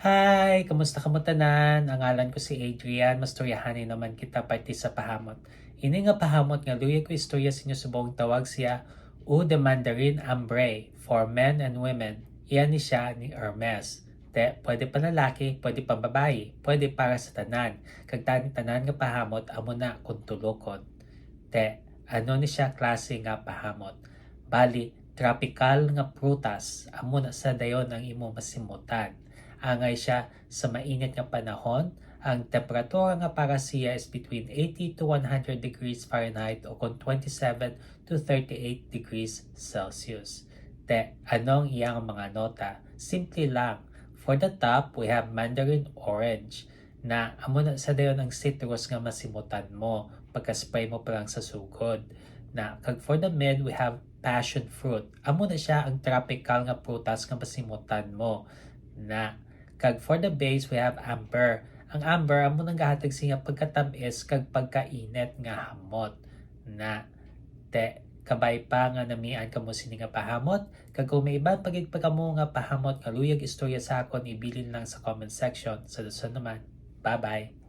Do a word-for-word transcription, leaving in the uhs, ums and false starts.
Hi! Kamusta kamo tanan? Ang ngalan ko si Adrian. Mastoryahanay naman kita parte sa pahamot. Ini nga pahamot nga luyag ko istorya sa inyo subong tawag siya Eau de Mandarin Ambre for men and women. Iya ni siya ni Hermes. Te, pwede panlalaki, pwede pambabayi, pwede para sa tanan. Kag tani tanan nga pahamot amo na kung tulokon. Te, ano ni siya klase nga pahamot? Bali, tropical nga prutas, amo na sa dayon ang imo masimutan. Angay siya sa mainit nga panahon, ang temperatura nga para siya is between eighty to one hundred degrees Fahrenheit o kon twenty-seven to thirty-eight degrees Celsius. Te, ano ang iyang mga nota? Simple lang. For the top, we have mandarin orange na amo na sa dayon ang citrus nga masimutan mo pagka-spray mo pa lang sa sugod. Na, kag for the mid, we have passion fruit. Amo na siya ang tropical nga prutas nga masimutan mo. Na, kag for the base, we have amber. Ang amber, amo nang gahatag siya pagkatamis kag pagkainit nga hamot. Na, te, kabay pa nga namian kamo sini nga pahamot, kag kung may iban pa gid pa kamo nga pahamot nga luyag istorya sa akon, ibilin lang sa comment section. Sa dason naman, bye-bye!